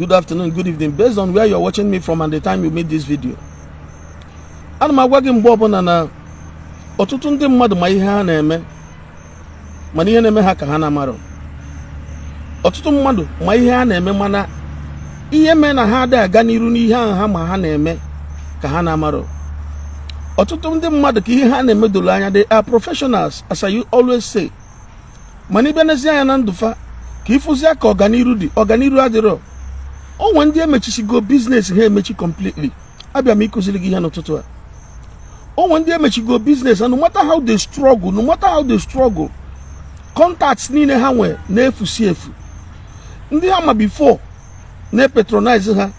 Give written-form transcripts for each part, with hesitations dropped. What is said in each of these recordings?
Good afternoon, good evening, based on where you're watching me from and the time you made this video. Ana m agwa gị mgbe ọbụla na ọtụtụ ndị mmadụ ma ihe ha na-eme, mana ihe na-eme ha ka ha na-amarọ. Ọtụtụ mmadụ ma ihe ha na-eme, mana ihe mee na ha adịghị aga n'iru n'ihe ahụ ha ma ha na-eme ka ha na-amarọ. Ọtụtụ ndị mmadụ ka ihe ha na-eme doro anya. They are professionals, as I always say, mana ịbịa n'ezi anya na ndụfa ka ịfụzia ka ọganiru dị, ọganiru adịrọ. O nwee ndị emechisigo business ha emechi completely. Abịa m ịkụziri gị ihe n'ụtụtụ a. O nwee ndị emechigo business, and no matter how they struggle, no matter how they struggle, contacts niile ha nwee na-efusi efu. Ndị ha ma before na-patronize ha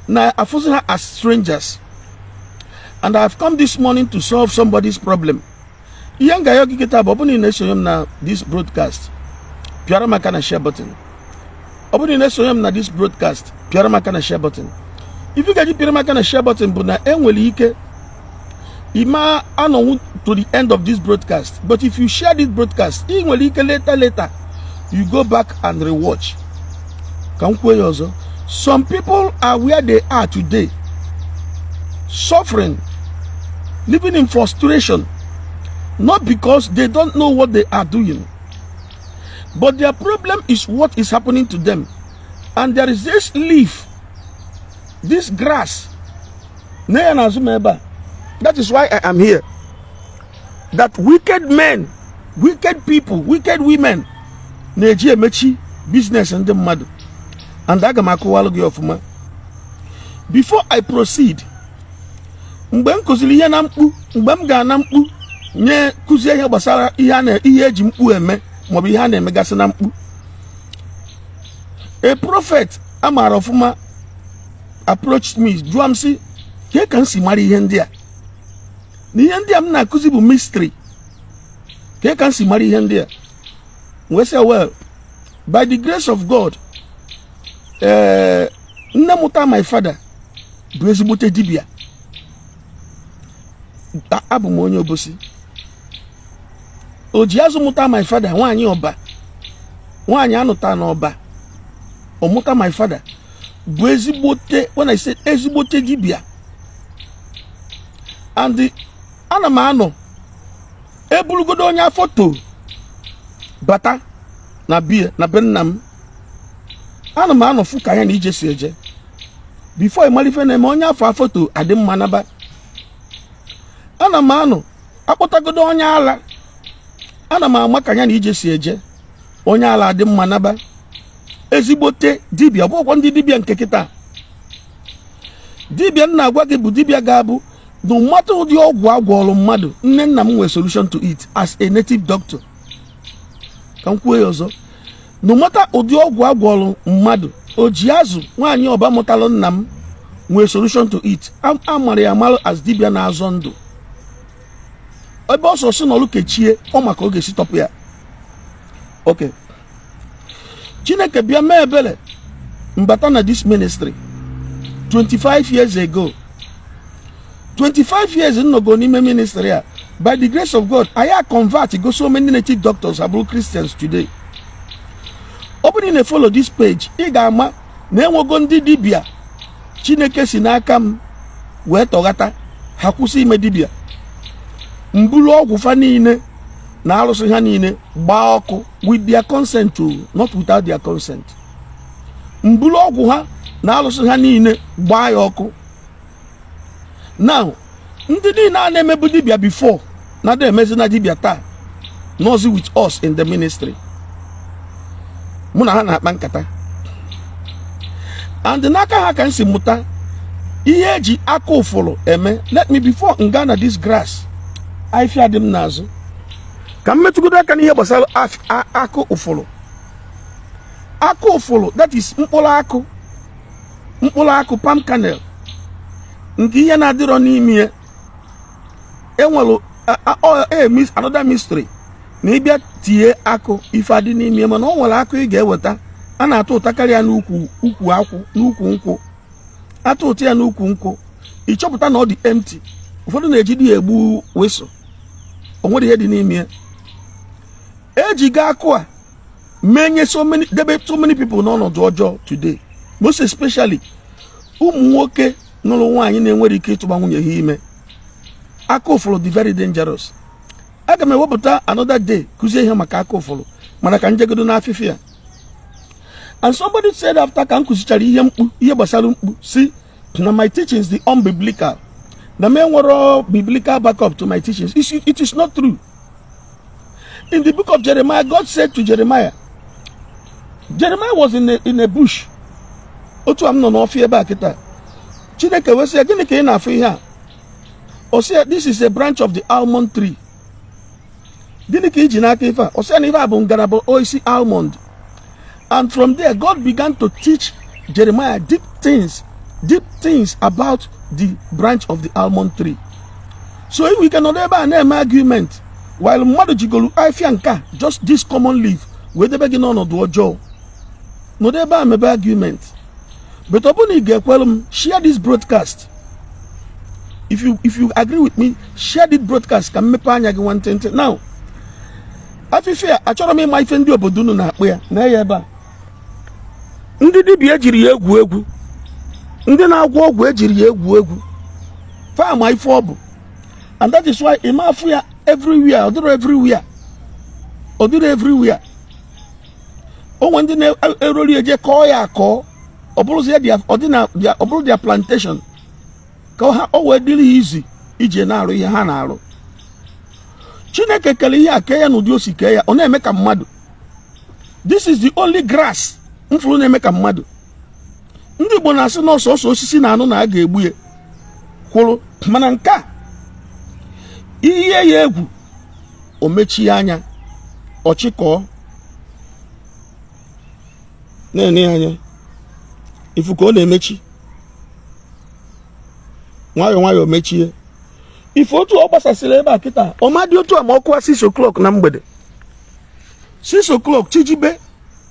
na-afụzi ha as strangers. And I've come this morning to solve somebody's problem. Ihe m ga-ayọ gị kịta bụ, ọ bụrụ na ị na-esonye m na this broadcast, pịara m aka na share button. Ọ bụrụ na ị na-esonye m na this broadcast, pịara m aka na share button. Ife ị ga-eji pịara m aka na share button bụ na enwere ike ime anọnwụ to the end of this broadcast, but if you share this broadcast, ị nwere ike later, later you go back and rewatch. Ka m kwuo ya ọzọ: some people are where they are today, suffering, living in frustration, not because they don't know what they are doing, but their problem is what is happening to them. And there is this leaf, this grass na ya n'azụ m ebe a. That is why I am here, that wicked men, wicked people, wicked women na-eji emechi business ndị mmadụ. And aga m akụwalụ gị ọfụma. Before I proceed, mgbe m kụziri ihe na mkpu, mgbe m ga na mkpu nye kụzie ihe gbasara ihe a na ihe eji mkpu eme maọbụ ihe a na-emegasị na mkpu, a prophet a maara ọfụma approached me, jụọ m sị, kee ka m si mara ihe ndị a, na ihe ndị a m na-akụzi bụ mystery, kee ka m si mara ihe ndị a? Wee sị, well, by the grace of God, ee, nne mụta my father bụ ezigbote dibịa. Abụ m onye Obosi. O ji azụ mụta my father, nwaanyị ọba, nwaanyị anụta n'ọba ọmụta my father bụ ezigbote, when I say ezigbote dibịa. And ana m anọ eburugodo onye afọ to bata na bie na be nna m, ana m anọ fụ ka ya na ije si eje before ịmara ife na-eme onye afọ to adị mma naba. Ana m anọ akpọtagodo onye ala, ana m ama ka ya na ije si eje, onye ala adị mma naba. Ezigbote dibịa, ọ bụghịkwa ndị dibịa nke kịta. Dibịa m na-agwa gị bụ dibịa ga-abụ no matter ụdị ọgwụ agwọrọ mmadụ, nne nna m nwere solution to it as a native doctor. Ka m kwuo ya ọzọ: no matter ụdị ọgwụ agwọrọ mmadụ, o ji azụ nwaanyị ọba mụtalụ nna m nwere solution to it. A mara ya amalụ as dibịa na-azọ ndụ. Ebe ọsọ si n'ọlụ kechie ọ maka ọ ga-esi tọpụ ya. Ok, Chineke bịa mee ebere, mbata na this ministry 25 years ago. 25 years nnọgo n'ime ministry a. By the grace of God, anyị convert go so many native doctors abụrụ Christians today. Ọ bụrụ na ị na-follow this page, ị ga-ama na enwego ndị dibịa Chineke si n'aka m wee tọghata ha, kwụsị ime dibịa, mbulu ọgwụ fa niile na arụsị ha niile gbaa ọkụ, with their consent o, not without their consent. Mbulu ọgwụ ha na arụsị ha niile gbaa ya ọkụ. Now, ndị niile a na-emebu dibịa before na-ada emezi na dibịa taa nọzi with us in the ministry. Mụ na ha na-akpa nkata, and n'aka ha ka m si mụta ihe eji aka ụfụrụ eme. Let me, before m gaa na this grass, ahịfịa dị m n'azụ, ka m metụgodo aka n'ihe gbasara akụ ụfụrụ. Akụ ụfụrụ, that is mkpụrụ akụ, mkpụrụ akụ palm kernel, nke ihe na-adịrọ n'ime ya. Enwere another mystery na ịbịa tinye akụ, ife adị n'ime ya, mana ọ nwere akụ ị ga-eweta a na-atụ ụta karịa n'ukwu ukwu akwụ, n'ukwu nkwụ. Atụ ụtụ ya n'ukwu nkwụ, ịchọpụta na ọ dị empty. Ụfọdụ na-ejide ya egbu wesụ, o nwere ihe dị n'ime ya. Ejigo akụ a menye so many, debe so many people n'ọnọdụ ọjọọ today. Most especially ụmụ nwoke nụrụ nwaanyị na-enwere ike ịtụba nwunye ha ime. Aka ụfụrụ dị very dangerous. Aga m ewepụta another day kụzie ihe maka aka ụfụrụ, mana ka njegodo n'afịfịa. And somebody said after ka m kụzichara ihe mkpu, ihe gbasara mkpu, si na my teachings dị unbiblical, na m enwero biblical backup to my teachings. It is not true. In the book of Jeremiah, God said to Jeremiah, Jeremiah was in a bush, otu a m nọ n'ọfịa ebe a kịta. Chineke wee sị ya, "Gịnị ka ị na-afụ ihe a?" Ọ sị ya, "This is a branch of the almond tree." "Gịnị ka iji n'aka ife a?" Ọ sị ya na ife a bụ ngalaba osisi almond. And from there, God began to teach Jeremiah deep things, deep things about the branch of the almond tree. So inwe ike nọdụ ebe a na-eme argument while mmadụ jigolu afịa nke a, just this common leaf, wee debe gị n'ọnọdụ ọjọọ, nọdụ ebe a mebe argument. But ọ bụrụ na ị ga-ekwelu m, share this broadcast. If you agree with me, share this broadcast ka m mepee anya gị nwantịntị. Now, afịfịa, achọrọ m ịma ife ndị obodo unu na-akpụ ya na ya ebe a. Ndị dibịa ejiri ya egwu egwu, ndị na-agwọ ọgwụ ejiri ya egwu egwu, fama ife ọ bụ. And that is why ịma afụ ya everywhere. Ọ dịrọ everywhere, ọ dịrọ everywhere. O nwere ndị na-erori eje kọọ ya akọọ, ọ bụrụzi ya ọ dị na ọ bụrụ their plantation, ka ha o wee dịrị ha izi ije na-arụ ihe ha na-arụ. Chineke kere ihe a, kee ya n'ụdị o si kee ya, ọ na-eme ka mmadụ. This is the only grass mfụrụ na-eme ka mmadụ. Ndị Igbo na-asị na ọsọsọ osisi na anụ na a ga-egbu ya kwụrụ, mana nke a, ihe ya egwu, o mechie anya, ọchịkọọ na-ene ya anya. Ifu ka ọ na-emechi nwayọọ nwayọọ, mechie. Ife otu ọ gbasasịrị ebe a kịta, ọ ma dị otu a ma ọ kụwa 6 o'clock na mgbede, 6 o'clock chijibe,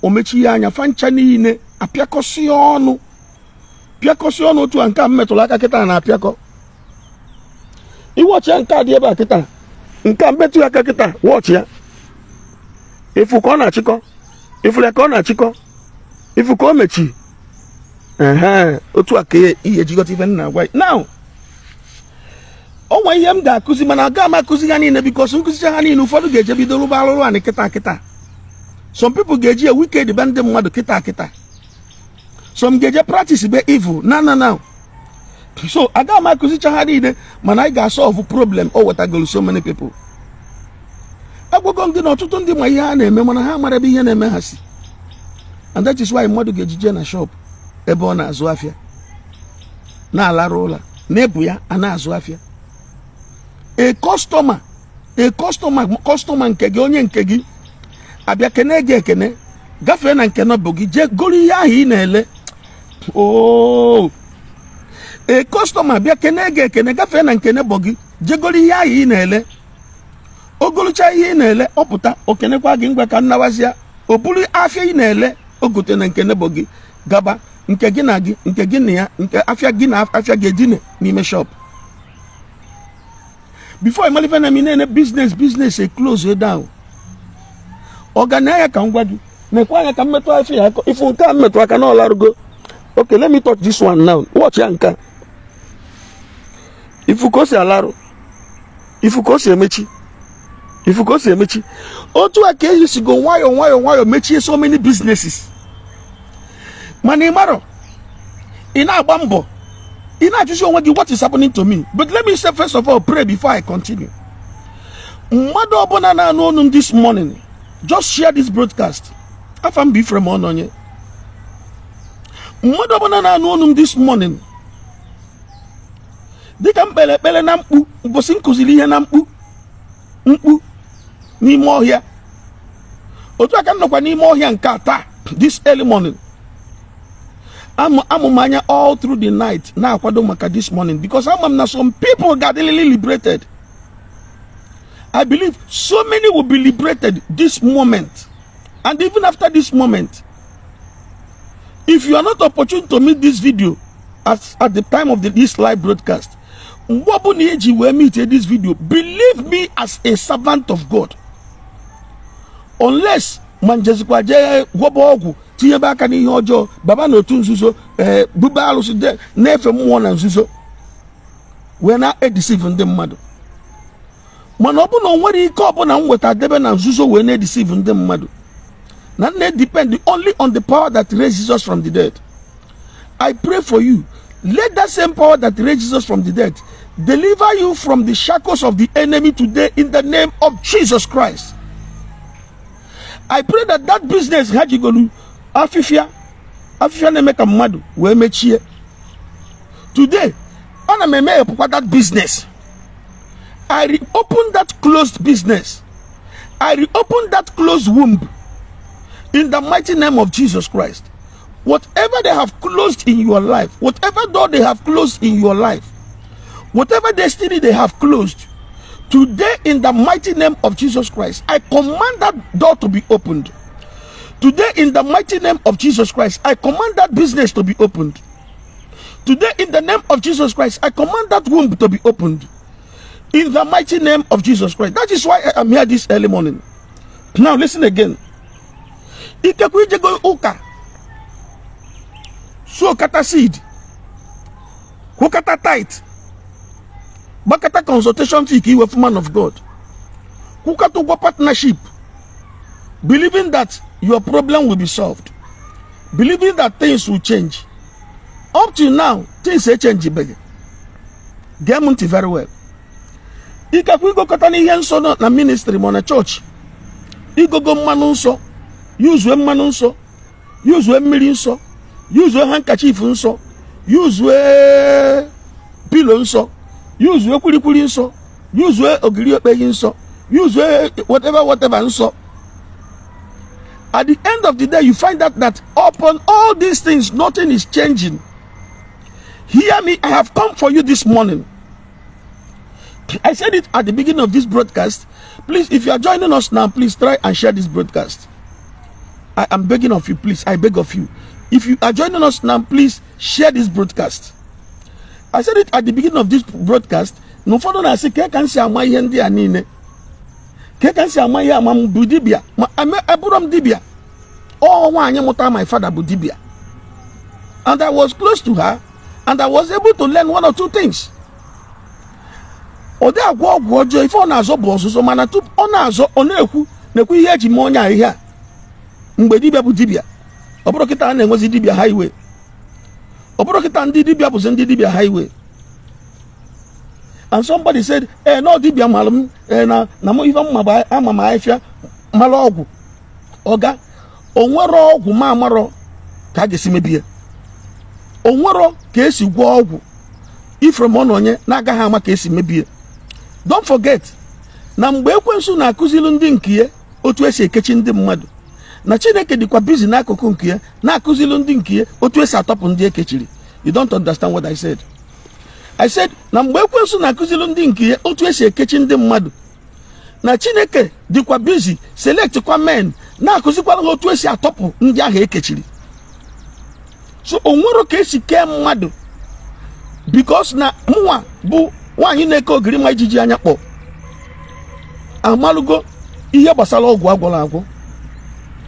o mechie anya, fancha niile apịakọsị ọnụ, pịakọsị ọnụ otu a. Nke a m metụrụ aka kịta na-apịakọ. Iwọchị ya, nke a dị ebe a kịta, nke a mmetụ ya aka kịta, wọchị ya, ifu ka ọ na-achịkọ, ifuru ya ka ọ na-achịkọ, ifu ka o mechi. Ehe, otu a ka ihe ejikọta ife m na-agwa. Now, o nwee ihe m ga-akụzi, mana aga m akụzi ha niile, because nkụzicha ha niile, ụfọdụ ga-eje bido rụba arụrụ anị kịta kịta. Some people ga-eji ya wicked be ndị mmadụ kịta kịta. Some ga-eje practice be evil na na na. So aga m akụzicha ha niile, mana anyị ga-asolve problem o wetagoro so many people. Agwago m gị na ọtụtụ ndị ma ihe ha na-eme, mana ha mara ebe ihe na-eme ha si. And that is why mmadụ ga-ejije na shop ebe ọ na-azụ afịa na-alarụ ụla na-ebu ya a na-azụ afịa. A customer, customer nke gị, onye nke gị abịa kene gị ekene, gafee na nke nọbụ gị, jee goro ihe ahụ ị na-ele. Oh, a customer bịa kene gị ekene, gafee na nke nebọ gị, jee goro ihe ahụ ị na-ele. Ogolocha ihe ị na-ele, ọ pụta, o kenekwa gị, "Ngwa, ka nnawazịa." O buru afịa ị na-ele o gote na nke nebọ gị gaba, nke gị na gị, nke gị na ya, nke afịa gị na afịa gị edine n'ime shop. Before ịmalife na na business, business e close down. Ọganaya, ka m gwa gị, mekwa anya ka m metụ afịa ya aka. Ifu nke a m metụ aka na ọlarugo. Okay, let me touch this one now. Watch ya, nke a, ifu ka o si alarụ, ifu ka o si emechi, ifu ka o si emechi. Otu a ka eji sigo nwayọọ nwayọọ nwayọọ mechie so many businesses. Mana ị marọ, ị na-agba mbọ, ị na-ajụzi onwe gị, "What is happening to me?" But let me say, first of all, pray before I continue. Mmadụ ọbụla na-anụ ọnụ m this morning, just share this broadcast. Afa m bụ Ifrem Ọnọnye. Mmadụ ọbụla na-anụ ọnụ m this morning, dịka m kpere ekpere na mkpu ụbọchị m kụziri ihe na mkpu mkpu n'ime ọhịa, otu aka m nọkwa n'ime ọhịa nke a taa, this early morning. Amụ m anya all through the night na-akwado maka this morning, because ama m na some people ga-adịlili liberated. I believe so many will be liberated this moment and even after this moment. If you are not opportune to meet this video at the time of this live broadcast, mgbe ọbụla eji wee meet this video, believe me as a servant of God, unless ma njezikwa jee gwọba ọgwụ Tinyebe aka n'ihe ọjọọ, baba n'otu nzuzo, ee, bube alụsị, na-efe mmụọ na nzuzo, wee na-edeceive ndị mmadụ. Mana ọ bụ na o nwere ike ọbụla m weta debe na nzuzo wee na-edeceive ndị mmadụ, na m na-depend only on the power that raised Jesus from the dead. I pray for you, let that same power that raised Jesus from the dead deliver you from the shackles of the enemy today in the name of Jesus Christ. I pray that that business ha jigolu afịfịa afịfịa na-eme ka mmadụ wee mechie today, ana m emeghepụkwa that business. I reopen that closed business. I reopen that closed womb in the mighty name of Jesus Christ. Whatever they have closed in your life, whatever door they have closed in your life, whatever destiny they have closed, today, in the mighty name of Jesus Christ, I command that door to be opened. Today, in the mighty name of Jesus Christ, I command that business to be opened. Today, in the name of Jesus Christ, I command that womb to be opened. In the mighty name of Jesus Christ. That is why I am here this early morning. Now, listen again. Ikekwe ijego ụka, soakata seed, kwụkata tithe, gbakọta consultation fee ka iwefu man of God, kwụkata ụgwọ partnership, believing that your problem will be solved, believing that things will change. Up till now, things echangebeghị. Gee m ntị very well. Ikekwe igokọta n'ihe nsọ nọ na ministry ma na chọọchị, igogo mmanụ nsọ, yuzue mmanụ nsọ, yuzue mmiri nsọ, yuzue handkerchief nsọ, yuzue pillow nsọ, yuzue kwilikwili nsọ, yuzue ogiri okpeghi nsọ, yuzue whatever whatever nsọ. At the end of the day, you find out that upon all these things, nothing is changing. Hear me, I have come for you this morning. I said it at the beginning of this broadcast. Please, if you are joining us now, please try and share this broadcast. I am begging of you, please. I beg of you. If you are joining us now, please share this broadcast. I said it at the beginning of this broadcast. Na ụfọdụ na-asị ka ka m si ama ihe ndị a niile, ka m si ama ihe ama m bụ dibịa. Ma abụrọ m dibịa. Ọ nwaanyị mụta my father bụ dibịa, and I was close to her and I was able to learn one or two things. Ọ dị agwọ ọgwụ ọjọọ. Ife ọ na-azọ bụ ọzụzụ, mana tupu ọ na-azọ, ọ na-ekwu na-ekwu ihe eji mee onye a ihe a. Mgbe dibịa bụ dibịa, ọ bụrụ kịta a na-enwezi dibịa highway, ọ bụrụ kịta ndị dibịa bụzi ndị dibịa highway. And somebody said, ee, na ọ dibịa mara m, ee, na m ife mma bụ ama m ahịfịa mara ọgwụ. Ọga, o nwere ọgwụ ma amarọ ka a ga-esi mebie. O nwero ka esi gwọọ ọgwụ ifrem ọ na onye na-agaghị ama ka esi mebie. Don't forget na mgbe ekwensu na-akụziri ndị nke ya otu esi ekechi ndị mmadụ, na Chineke dịkwa busy n'akụkụ nke ya na-akụziri ndị nke ya otu esi atọpụ ndị ekechiri. You don't understand what I said. I said na mgbe ekwensu na-akụziri ndị nke ya otu esi ekechi ndị mmadụ, na Chineke dịkwa busy select kwa men na-akụzikwara ha otu esi atọpụ ndị ahụ ekechiri. So o nwero ka esi kee mmadụ, because na mụnwa bụ nwaanyị na-eke ogiri ma ijiji anya kpọ amalụgo ihe gbasara ọgwụ agwọrọ agwọ.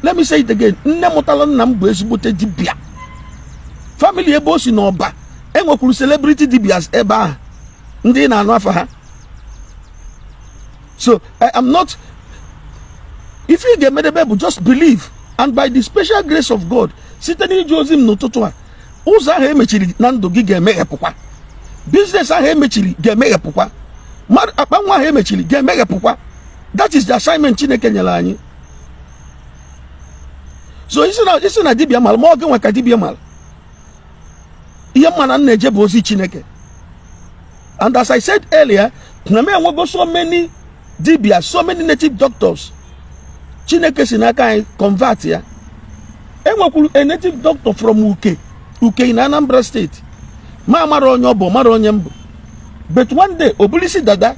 Let me say it again. Nne mụtara nna m bụ ezigbote dibịa family. Ebe o si n'ọba, enwekwuru celebrity dibias ebe ahụ ndị na-anụ afa ha. So I am not. Ife ị ga-emedebe bụ just believe, and by the special grace of God, site n'ije ozi m n'ụtụtụ a, ụzọ ahụ emechiri na ndụ gị ga-emeghepụkwa, business ahụ emechiri ga-emeghepụkwa, mmadụ akpa nwa ahụ emechiri ga-emeghepụkwa. That is the assignment Chineke nyere anyị. So isi na dibịa mara ma ọ gị nwa ka dibịa mara ihe mma na m na-eje bụ ozi Chineke. And as I said earlier, na m enwego so many dibia, so many native doctors Chineke si n'aka anyị convert ya. Enwekwuru a native doctor from Uke Uke in Anambra State. Ma mara onye ọ bụ, mara onye mbụ, but one day obulisi dada,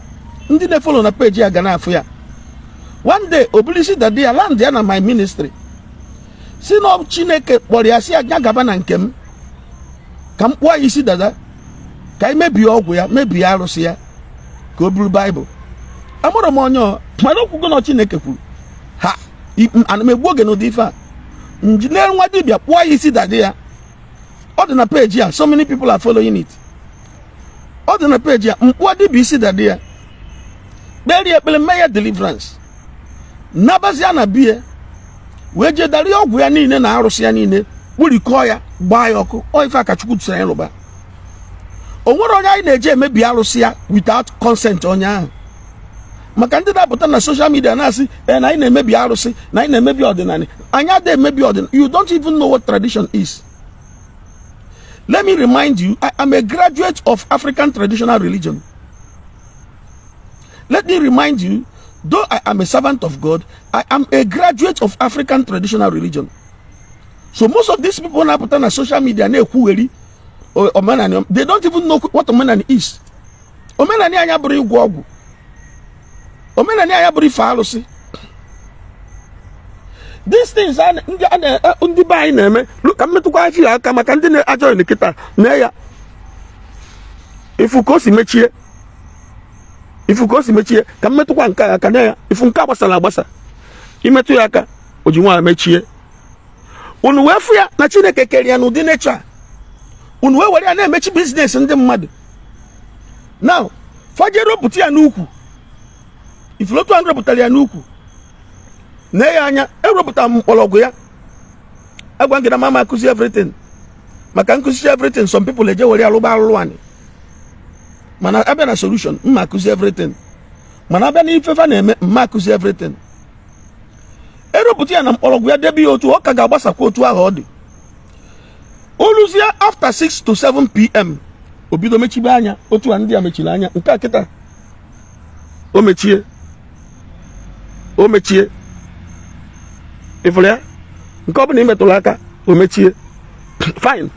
ndị na-efollow na page ya ga na-afụ ya. One day obulisi dada ya land ya na my ministry, si na Chineke kpọrọ ya, si ya gaba na nke m ka m kpụọ ya isi dada, ka anyị mebie ọgwụ ya, mebie arụsị ya, ka o buru Baịbụl. Amụrụ m onye ọ mana okwugo na Chineke kwuru ha. Ana m egbu oge n'ụdị ife a. Njine nwa dibịa kpụọ ya isi dada ya. Ọ dị na page ya, so many people are following it. Ọ dị na page ya, mkpụọ dibịa isi dada ya, kperie ekpere, mee ya deliverance, nabazia na bie, wee jee darie ọgwụ ya niile na arụsị ya niile, kpurikọọ ya, gbaa ya ọkụ. Ọ ife aka Chukwu tụrụ anyị rụba. O nwere onye anyị na-eji emebi arụsị ya without consent onye ahụ, maka ndị na-apụta na social media na-asị na anyị na-emebi arụsị, na anyị na-emebi ọdịnala. Anyị adịghị emebi ọdịnala. You don't even know what tradition is. Let me remind you, I am a graduate of African traditional religion. Let me remind you, though I am a servant of God, I am a graduate of African traditional religion. So most of these people na-apụta na social media na-ekwugheri omenani, they don't even know what omenani is. Omenani anyị abụrụ ịgwọ ọgwụ. Omenani anyị abụrụ ife alụsị. These things ndị be anyị na-eme, ka m metụkwa afọ aka maka ndị na-ajoin kịta na ya. Ifu ka o si mechie, ifu ka o si mechie. Ka m metụkwa nke a aka na ya. Ifu nke a gbasara agbasa, imetụ ya aka, o ji nwaanyị mechie. Unu wee fụ ya na Chineke kere ya n'ụdị nature a. Unu wee were ya na-emechi business ndị mmadụ. Now faje ropụta ya n'ukwu. Ifulotu ahụ rọpụtara ya n'ukwu nee ya anya. Ewepụtara m mkpọrọgwụ ya. Agwa ngị na mama akụzi everything, maka nkụzi everything, some people eje were ya lụba alụlụ anyị. Mana abịa na solution, mma akụzi everything. Mana abịa na ifefa na-eme, mma akụzi everything. Erupụta ya na mkpọrọgwụ ya, debe ya otu ọ ka ga-agbasakwa otu ahụ ọ dị. Oluzie after 6 to 7 p.m., o bido mechibe anya otu a. Ndị a mechiri anya nke a kịta, o mechie, o mechie. Ịfụrụ ya? Nke ọ bụla ị metụrụ aka, o mechie. Fine.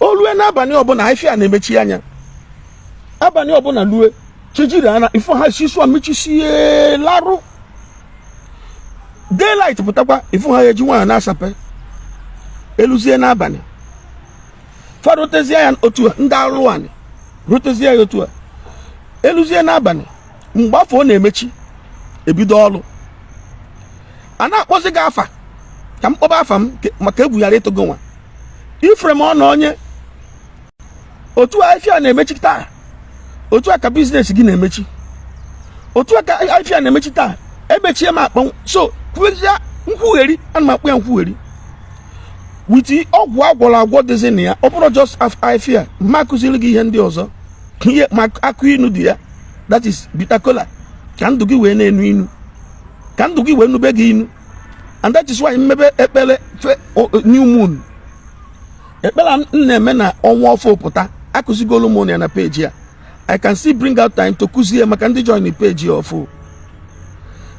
O lue n'abalị ọbụla, afịa na-emechi anya. Abalị ọbụla lue, chijiri ana ifo ha sisu mechisie, larụ. Daylight pụtakwa, ifo ha eji nwaanyị na-asape. Eluzie n'abalị, fa rotezie ya otu a. Ndị alụ anị rotezie ya otu a. Eluzie n'abalị, mgbe afọ ọ na-emechi, ebido ọlụ. A na-akpọzi gị afa. Ka m kpọba afa m maka egwu ghara ịtụgo nwa ifrem. Ọ na onye otu a afịa na-emechi taa, otu a ka business gị na-emechi, otu a ka afịa na-emechi taa. Emechie m akpa so kwuezie nkwugheri. Ana m akpụ ya nkwugheri with ọgwụ agwọrọ agwọ dịzi na ya. Ọ bụrụ just afịa, mma akụziri gị ihe ndị ọzọ, ihe ma akụ inu dị ya, that is bitter kola, ka ndụ gị wee na-enu inu, ka ndụ gị wee nube gị inu. And that is why mmebe ekpere new moon, ekpere m na-eme na ọnwa ọfụ pụta, akụzigolu m ya na page ya. I can still bring out time to kụzie maka ndị join page ya ọfụ.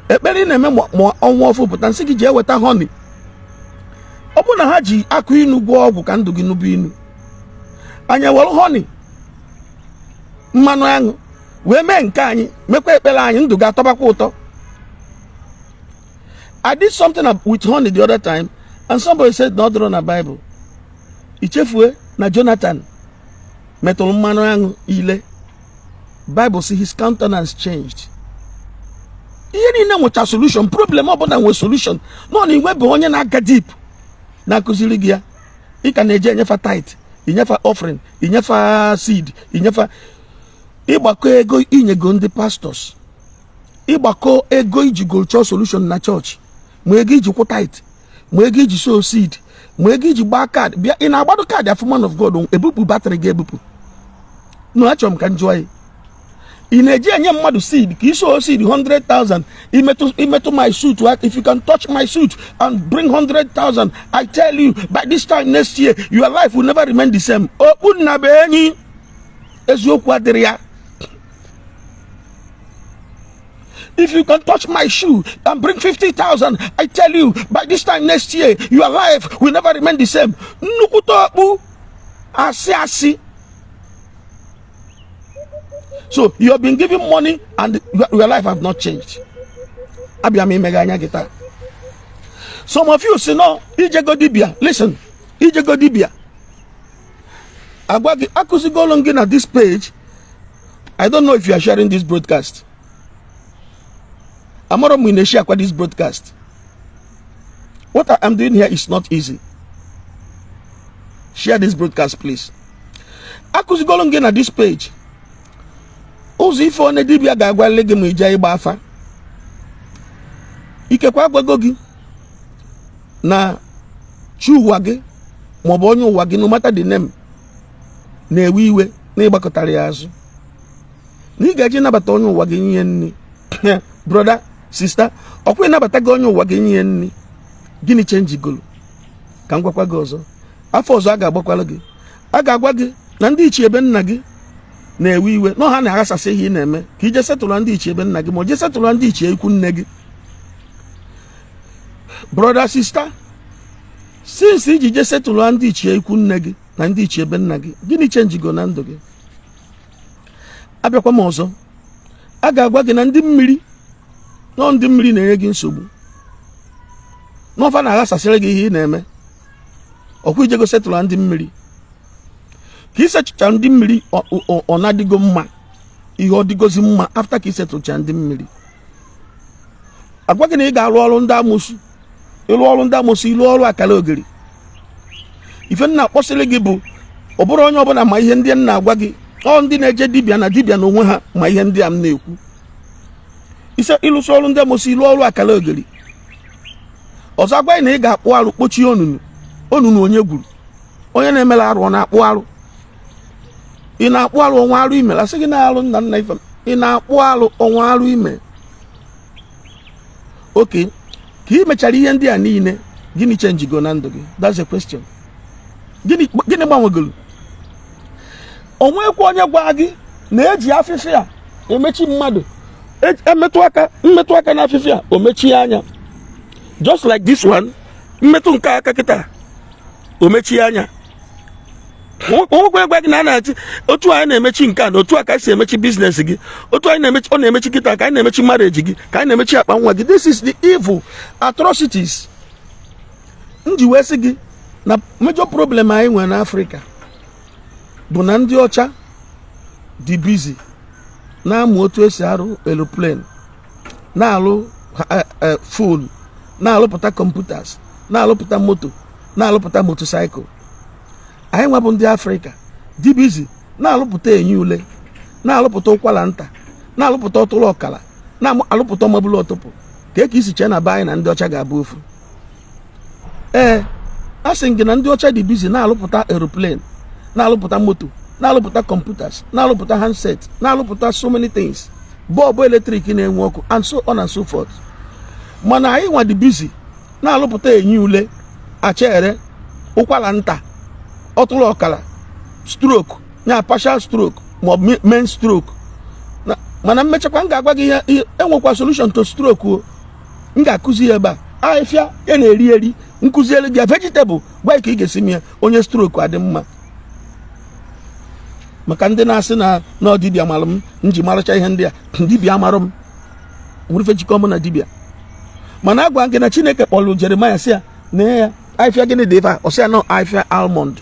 Ekpere ị na-eme ma ọnwa ọfụ pụta, nsị gị jee weta honey. Ọ bụrụ na ha ji akụ inu gwọọ ọgwụ ka ndụ gị nube inu, anyị ewere honey, mmanụ aṅụ, wee mee nke anyị, mekwa ekpere anyị, ndụ ga-atọbakwa ụtọ. I did something with honey the other time and somebody said na ọ dịrọ na Bible. Ichefue na Jonathan metụrụ mmanụ aṅụ ile, Bible say his countenance changed. Ihe niile nwecha solution. Problem ọbụla nwe solution. Nọ na igwe bụ onye na-aga deep na-akụziri gị ya. Ị ka na-eje enyefa tithe, inyefa offering, inyefa seed, inyefa ịgbakọ ego, inyego ndị pastors, ịgbakọ ego iji go chọọ solution na chọọchị, ma ego iji kwụ tithe, ma ego iji sow seed, ma ego iji gbaa card. Bịa, ị na-agbado card afụ man of God ebupụ battery gị ebupụ. No, achọrọ m ka m jụọ ya, ị na-eji enye mmadụ seed ka isow seed 100,000, imetụ my suit, if you can touch my suit and bring 100,000, I tell you, by this time next year your life will never remain the same. Okpu nna bụ enyi, eziokwu adịrị ya. If you can touch my shoe and bring 50,000, I tell you, by this time next year, your life will never remain the same. Nnukwute okpu asị asị. So you have been giving money and your life have not changed. Abịa m imeghe anya gị taa. Some of you say no, ijego dibia. Listen, ijego dibia. Agwa gị, akụzigolu m gị na this page. I don't know if you are sharing this broadcast. Amara m ị na-eshi akwa this broadcast. What I am doing here is not easy. Share this broadcast, please. Akụzigolu m gị na this page ụzọ ife onye dibịa ga-agwalị gị ma ije ịgba afa. Ikekwe agwago gị na chi ụwa gị maọbụ onye ụwa gị, no matter the name, na-ewe iwe na ịgbakọtara ya azụ, na ị ga-eji nabata onye ụwa gị nye nri. Brother, sister, ọkwa ịnabata gị onye ụwa gị nye nri, gịnị change golo? Ka m gwakwa gị ọzọ, afọ ọzọ a ga-agbakwala gị, a ga-agwa gị na ndị ichie ebe nna gị na-ewe iwe na ọha na-aghasasị ihe ị na-eme, ka ije setụlụ ndị ichie ebe nna gị ma ọ jee setụlụ ndị ichie ikwu nne gị. Brother, sister, since iji je setụlụ ndị ichie ikwu nne gị na ndị ichie ebe nna gị, gịnị change go na ndụ gị? Abịakwa m ọzọ, a ga-agwa gị na ndị mmiri nọ, ndị mmiri na-enye gị nsogbu n'ọfa, na-aghasasịrị gị ihe ị na-eme. Ọkwa ijego setụlụ ndị mmiri, ka ị setụcha ndị mmiri, ọ na-adịgo mma? Ihe ọ dịgozi mma after ka ị setụcha ndị mmiri? Agwa gị na ị ga-arụ ọrụ ndị amụsụ, ịlụ ọrụ ndị amụsụ, ịlụ ọrụ akara ogiri. Ife nna akpọsịrị gị bụ, ọ bụrụ onye ọbụla ma ihe ndị m na-agwa gị, ọ ndị na-eje dibịa na dibịa na onwe ha ma ihe ndị a m na-ekwu. Ise ịlụsị ọrụ ndị amụsụ, ịlụ ọrụ akara ogiri ọzọ, agwa gị na ị ga-akpụ arụ, kpochie onunu, onunu onye gwuru, onye na-emere arụ. Ọ na-akpụ arụ? Ị na-akpụ arụ ọnwa arụ ime? Asị gị na-arụ nna nna ife ị na-akpụ arụ ọnwa arụ ime. Oke ka ị mechara ihe ndị a niile, gịnị change go na ndụ gị? That's a question. Gịnị gbanwegoro? O nwekwa onye gwa gị na eji afịfịa emechi mmadụ, emetụ aka, mmetụ aka na afịfịa, o mechie anya, just like this one. Mmetụ nke aka kịta, o mechie anya. Onwekwa gwa gị na a na-achị otu anyị na-emechi nke a, na otu a ka anyị si emechi business gị, otu anyị na-emechi, ọ na-emechi kịta, ka anyị na-emechi marriage gị, ka anyị na-emechi akpa nwa gị. This is the evil atrocities m ji wee sị gị na major problem anyị nwere n'Africa bụ na ndị ọcha dị busy na-amụ otu esi arụ aeroplane, na-alụ phone, na-alụpụta computers, na-alụpụta moto, na-alụpụta motorcycle. Anyị nwabụ ndị Afrịka dị busy na-alụpụta enyi ule, na-alụpụta ụkwara nta, na-alụpụta ọtụrụ ọkara, na-alụpụta ọmabụlụ ọtụpụ. Ka isi chee na be anyị na ndị ọcha ga-abụ ofu? Ee, a sị gị na ndị ọcha dị busy na-alụpụta aeroplane, na-alụpụta moto, na-alụpụta computers, na-alụpụta handset, na-alụpụta so many things, bulb electric na-enwe ọkụ, and so on and so forth. Mana anyị nwa dị busy na-alụpụta enyi ule, achere, ụkwara nta, ọtụrụ ọkara, stroke, ya partial stroke maọbụ main stroke. Mana mmechakwa m ga-agwa gị ihe enwekwa solution to stroke o. M ga-akụzi ya ebe a. Ahịfịa ya na-eri eri, nkụzielu gị ya, vegetable, gwa ka ị ga-esi m ya, onye stroke adị mma. Maka ndị na-asị na ọ dibịa mara m m ji maracha ihe ndị a, dibịa marụ m nwere ife jikọ mụ na dibịa. Mana agwa gị na Chineke kpọrọ Jeremaya, sị ya na ya ahịfịa gịnị dị ife a? Ọ sị ya na ahịfịa almond.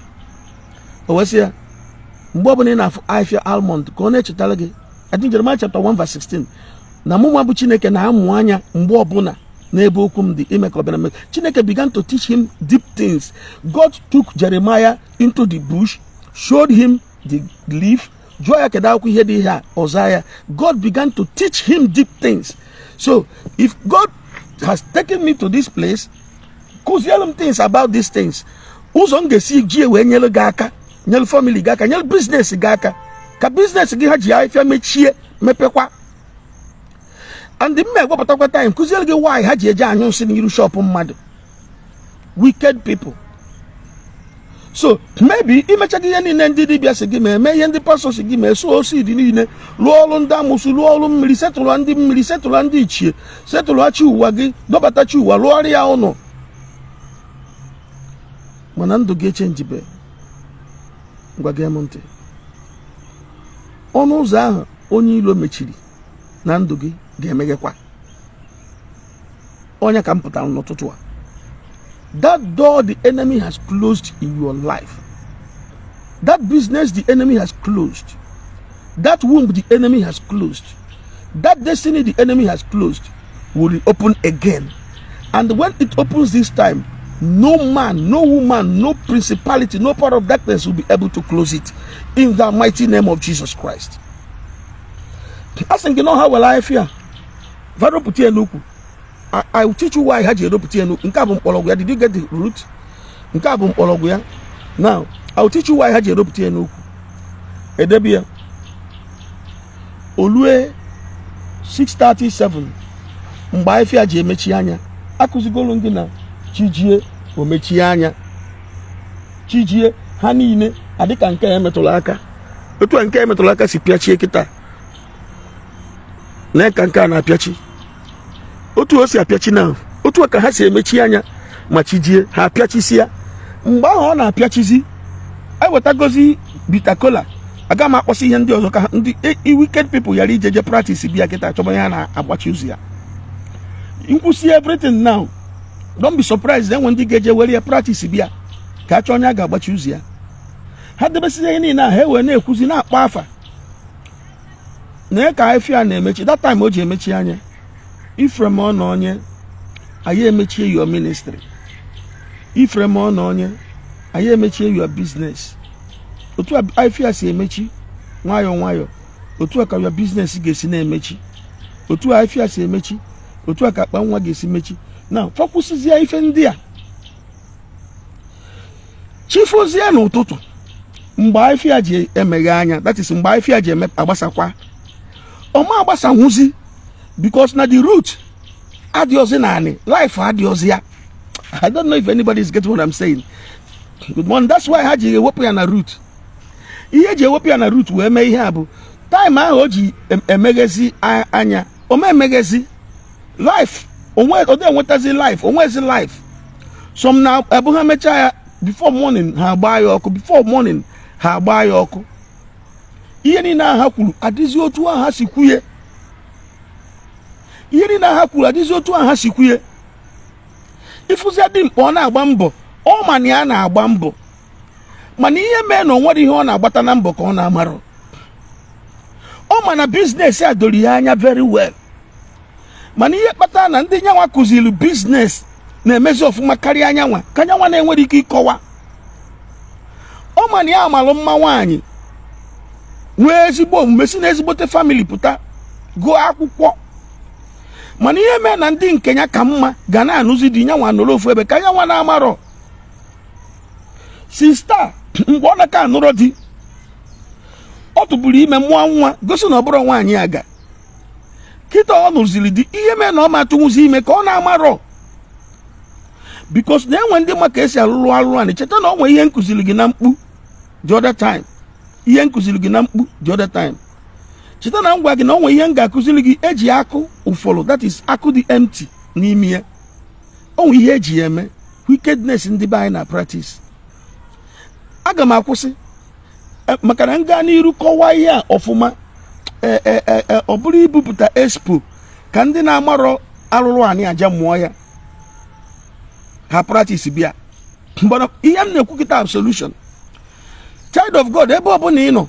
O wee sị ya mgbe ọbụla ị na-afụ ahịfịa almond, ka ọ na-echetara gị, I think Jeremiah chapter 1 verse 16, na mụnwa bụ Chineke na-amụ anya mgbe ọbụla n'ebe okwu m dị ime ka ọ bịara mme. Chineke began to teach him deep things. God took Jeremiah into the bush, showed him the leaf, jụọ ya kedu akwụkwọ ihe dị ihe a, ọza ya. God began to teach him deep things. So if God has taken me to this place, kụzielu m things about these things, ụzọ m ga-esi ji wee nyere gị aka, nyere family gị aka, nyere business gị aka, ka business gị ha ji ahịfịa mechie mepekwa. And m ewepụtakwa time kụziere gị why ha ji eje anyụ nsị n'iru shop mmadụ. Wicked people. So maybe imechaghị ihe niile ndị dibịa si gị ma eme, ihe ndị pastọ si gị ma eso osi dị niile, rụọ ọrụ ndị amụsụ, rụọ ọrụ mmiri, setụlụ ndị mmiri, setụlụ ndị ichie, setụlụ chi ụwa gị, dọbata chi ụwa, rụọrọ ya ụnụ, mana ndụ gị e change be. Ngwa, gee m ntị. Ọnụ ụzọ ahụ onye ilo mechiri na ndụ gị ga-emeghekwa. Onye ka m pụtara n'ụtụtụ a, that door the enemy has closed in your life, that business the enemy has closed, that womb the enemy has closed, that destiny the enemy has closed will reopen again. And when it opens this time, no man, no woman, no principality, no power of darkness will be able to close it, in the mighty name of Jesus Christ. A sị gị na ha were afịfịa fa ropụta ya n'ukwu. I will teach you why ha ji eropụta ya n'ukwu. Nke a bụ mkpọrọgwụ ya. Did you get the root? Nke a bụ mkpọrọgwụ ya. Now I will teach you why ha ji eropụta ya n'ukwu, edebe ya olue 6:37, mgbe afịfịa ji emechi anya. Akụzigolu gị na chijie, o mechie anya. Chijie, ha niile adịka nke a emetụrụ aka. Otu a nke a emetụrụ aka si pịachie kịta na ka nke a na-apịachi, otu o si apịachi na otu a ka ha si emechi anya ma chijie, ha apịachisia. Mgbe ahụ ọ na-apịachizi, ewetagozi bitter kola. Aga m akpọsị ihe ndị ọzọ ka ndị wicked people ghara ijeje practice bịa kịta chọba ihe a na-agbachi ụzọ ya. Nkwụsị everything now, don't be surprised, enwe ndị ga-eje were ya practice bịa ka a chọọ onye a ga-agbachi ụzọ ya. Ha debesizi ihe niile a, ha wee na-ekwuzi, na-akpọ afa na ka afịa na-emechi. That time o ji emechi anya, Ifrem ọ na onye anyị emechie your ministry, Ifrem ọ na onye anyị emechie your business. Otu a afịa si emechi nwayọọ nwayọọ, otu a ka your business ga-esi na-emechi. Otu a afịa si emechi, otu a ka akpa nwa ga-esi mechi. Na fọkwụsịzie ife ndị a, chifozie n'ụtụtụ mgbe afịa ji emeghe anya, that is, mgbe afịa ji eme agbasakwa, ọma agbasanwuzi, because na the root adịọzi naanị life adịọzi ya. I don't know if anybody is getting what I'm saying. Good morning. That's why ha ji ewepụ ya na root. Ihe eji ewepụ ya na root wee mee ihe a bụ time ahụ o ji emeghezi anya, ome emeghezi life onwe, ọ dị enwetazi life, onwezi life. Some na ebu ha mechaa ya, before morning ha agbaa ya ọkụ, before morning ha agbaa ya ọkụ. Ihe niile ahụ ha kwuru adịzi otu ahụ ha si kwuye. Ihe niile ahụ ha kwuru adịzi otu ahụ ha si kwuye. Ịfụzie dị mkpa, ọ na-agba mbọ, ọ ma na ya na-agba mbọ, mana ihe mee na o nwere ihe ọ na-agbata na mbọ ka ọ na-amarụ. Ọ ma na business a doro ya anya very well, mana ihe kpatara na ndị nyanwa kụziri business na-emezi ọfụma karịa anyanwa ka anyanwa na-enwere ike ịkọwa. Ọ ma na ya amalụ mma nwaanyị, nwee ezigbo omume, si na ezigbote family pụta, gụọ akwụkwọ, mana ihe mee na ndị nke ya ka mma ga na-anụzi di, nyanwa nọrọ ofu ebe ka nyanwa na-amarọ. Sister, mgbe ọ na-aka anụrọ di, ọ tụburu ime, mụọ nwa, gosi na ọ bụrụ nwaanyị aga. Kịta ọ nụziri di, ihe mee na ọ ma atụnwuzi ime ka ọ na-amarọ, because na enwe ndị ma ka esi alụlụ alụ anị. Cheta na ọ nwee ihe nkụziri gị na mkpu the other time, ihe nkụziri gị na mkpu the other time. Cheta na m gwa gị na ọ nwee ihe m ga-akụziri gị eji akụ ụfọlụ, that is, akụ dị empty n'ime ya. O nwee ihe eji ya eme wickedness ndị be anyị na practice. Aga m akwụsị maka na m gaa n'iru kọwaa ihe a ọfụma, ọ bụrụ ibupụta expo ka ndị na-amarọ alụrụ anị aja mụọ ya, ha practice bịa. But ihe m na-ekwu kịta, solution. Child of God, ebe ọbụla ị nọ,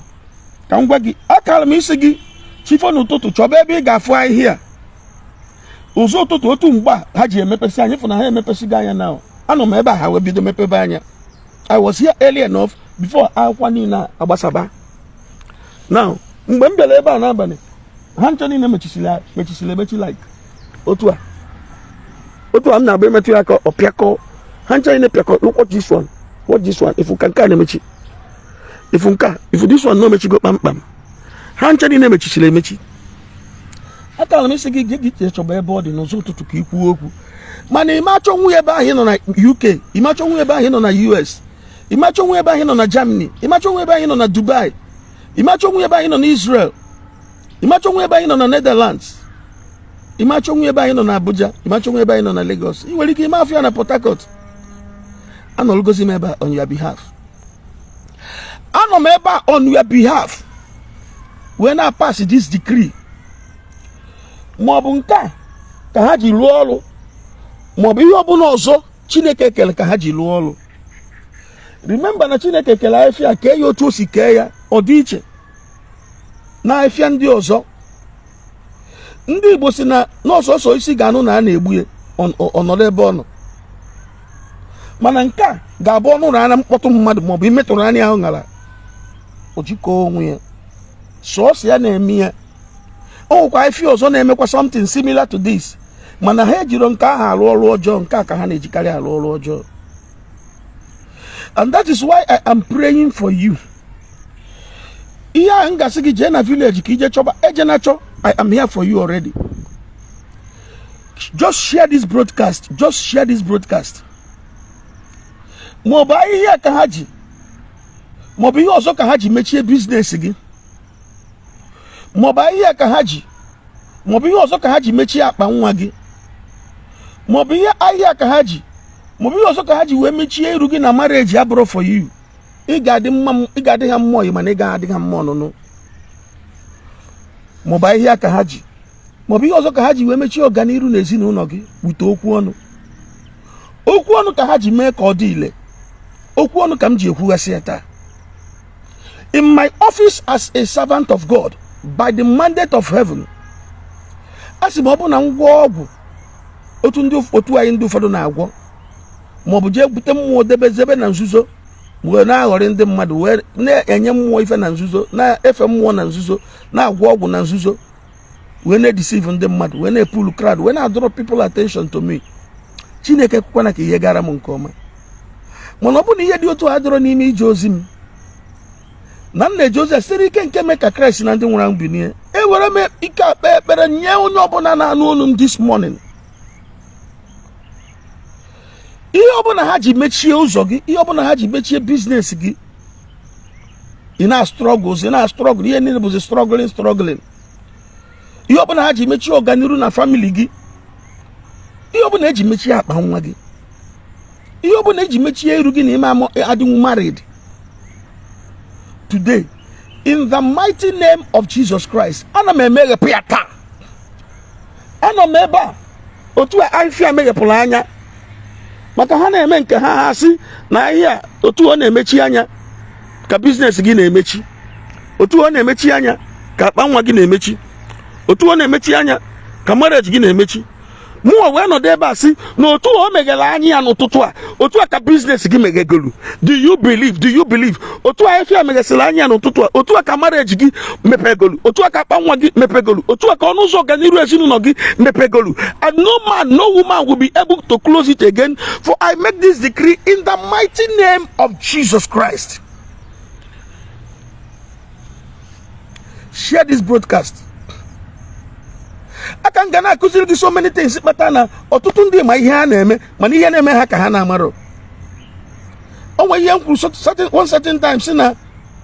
ka m gwa gị, akara m isi gị chifo n'ụtụtụ, chọba ebe ị ga-afụ ahịhịa ụzọ ụtụtụ, otu mgbe a ha ji emepesị anya. Ịfụ na ha emepesigo anya na anọ m ebe a, ha wee bido mepebe anya. I was here early enough before akwụkwọ niile agbasaba. Now, mgbe m bịara ebe a n'abalị, ha ncha niile mechisiri mechisiri emechi, like otu a, otu a m na-agba emetụ ya aka, ọ pịakọ. Ha ncha niile pịakọ. Look, watch this one, watch this one. Ifu ka nke a na-emechi, ifu nke a, ifu this one na o mechigo kpamkpam. Ha ncha niile mechisiri emechi. Akara m isi gị gị chọba ebe ọ dị n'ụzọ ụtụtụ ka ị kwuo okwu, mana ime achọ nwunye ebe ahụ ị nọ na UK, ime achọ nwunye ebe ahụ ị nọ na US, ime achọ nwunye ebe ahụ ị nọ na Germany, ime achọ nwunye ebe ahụ ị nọ na Dubai, ime achọ nwunye ebe ahụ ị nọ na Israel, ime achọ nwunye ebe ahụ ị nọ na Netherlands, ime achọ nwunye ebe anyị nọ na Abuja, ime achọ nwunye ebe anyị nọ na Lagos. Ị nwere ike ime afọ ya na Port Harcourt. Anọlụgozi m ebe a on your behalf, anọ m ebe a on your behalf wee na-pass this decree. Ma ọ bụ nke a ka ha ji rụọ ọrụ, ma ọ bụ ihe ọbụla ọzọ Chineke kere ka ha ji rụọ ọrụ. Remember na Chineke kere afịa, kee ya otu o si kee ya, ọ dị iche na afịa ndị ọzọ. Ndị Igbo si na n'ọsọsọ isi ga-anụ na a na-egbu ya. Ọ nọrọ ebe ọ nọ, mana nke a ga-abụ ọnụ ụrụ anya mkpọtụ mmadụ maọbụ imetụrụ anya ahụ ṅara, o jikọọ onwe ya. Sọọsọ ya na-eme ya. O nwekwa afịfịa ọzọ na-emekwa something similar to this, mana ha ejiro nke ahụ arụ ọrụ ọjọọ. Nke a ka ha na-ejikarị arụ ọrụ ọjọọ, and that is why I am praying for you. Ihe ahụ m gasị gị jee na village ka ije chọba, eje na chọ. I am here for you already. Just share this broadcast, just share this broadcast. Maọbụ ahịhịa ka ha ji, maọbụ ihe ọzọ ka ha ji mechie business gị, maọbụ ahịhịa ka ha ji, maọbụ ihe ọzọ ka ha ji mechie akpa nwa gị, maọbụ ihe ahịhịa ka ha ji, maọbụ ihe ọzọ ka ha ji wee mechie iru gị na marriage abụrụ for you. Ị ga-adị mma, ị ga-adị ha mmụọ, mana ị gaghị adị ha mma ọnụnụ. Maọbụ ahịhịa ka ha ji, maọbụ ihe ọzọ ka ha ji wee mechie ọganiru na ezinụlọ gị wute okwu ọnụ. Okwu ọnụ ka ha ji mee ka ọ dị ile. Okwu ọnụ ka m ji ekwughasị ya taa. In my office as a servant of God by the mandate of heaven, a sị m, ọ bụ na ngwa ọgwụ otu ndị otu anyị ndị ụfọdụ na-agwọ, maọbụ jee bute mmụọ debezebe na nzuzo, wee na-aghọrị ndị mmadụ, wee na-enye mmụọ ife na nzuzo, na-efe mmụọ na nzuzo, na-agwọ ọgwụ na nzuzo, wee na-edeceive ndị mmadụ, wee na-epull crowd, wee na-adọrọ people attention to me, Chineke ekwekwana ka ihe gara m nke ọma. Mana ọ bụ na ihe dị otu a dọrọ n'ime ije ozi m na m na-eje ozi a site ike nke mee ka Kraịst na ndị nwụrụ anwụ binie, ewere m ike akpa ekpere nye onye ọbụla na-anụ olu m this morning. Ihe ọbụla ha ji mechie ụzọ gị, ihe ọbụla ha ji mechie business gị, ị na-struggle, ị na-struggle, ihe niile bụzi struggling, struggling. Ihe ọbụla ha ji mechie ọganiru na family gị, ihe ọbụla eji mechie akpa nwa gị, ihe ọbụla eji mechie iru gị na ime adịnwu married today, in the mighty name of Jesus Christ, ana m emeghepụ ya taa. Anọ m ebe a otu a ahịfịa meghepụrụ anya, maka ha na-eme nke ha. Ha sị na ahịa otu ọ na-emechi anya ka business gị na-emechi, otu ọ na-emechi anya ka akpa nwa gị na-emechi, otu ọ na-emechi anya ka marriage gị na-emechi. Mụnwa wee nọdụ ebe a sị na otu o meghere anya ya n'ụtụtụ a, otu a ka business gị meghegolu. Do you believe? Do you believe? Otu a efia meghesịrị anya ya n'ụtụtụ a, otu a ka marriage gị mepegolu, otu a ka akpa nwa gị mepegolu, otu a ka ọnụ ụzọ ọganiru ezinụlọ gị mepegolu, and no man, no woman will be able to close it again. For I make this decree in the mighty name of Jesus Christ. Share this broadcast. Aka m ga na-akụziri gị so many things kpata na ọtụtụ ndị ma ihe ha na-eme, mana ihe na-eme ha ka ha na-amarọ. O nwere ihe m kwuru one certain time, si na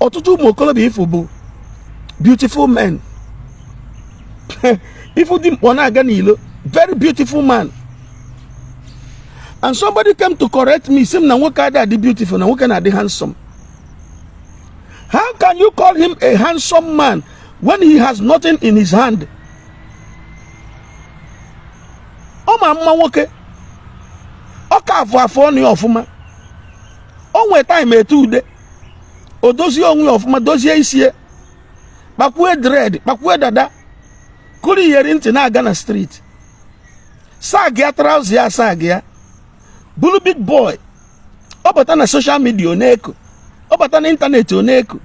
ọtụtụ ụmụ okorobịa ifo bụ beautiful men, ifu dị mkpọ na-aga n'ilo, very beautiful man, and somebody came to correct me, sị m na nwoke adị adị beautiful, na nwoke na-adị handsome. How can you call him a handsome man when he has nothing in his hand? Ọ ma mma nwoke, ọ ka afụ afụ ọnụ ya ọfụma, o nwee time ete ude, o dozie onwe ya ọfụma, dozie isi ya, kpakwue dread, kpakwue dada, kụrụ iyeri ntị, na-aga na street, sag ya trouser ya, sag ya bụrụ big boy. Ọ bata na social media, ọ na-eko. Ọ bata na internet, ọ na-eko,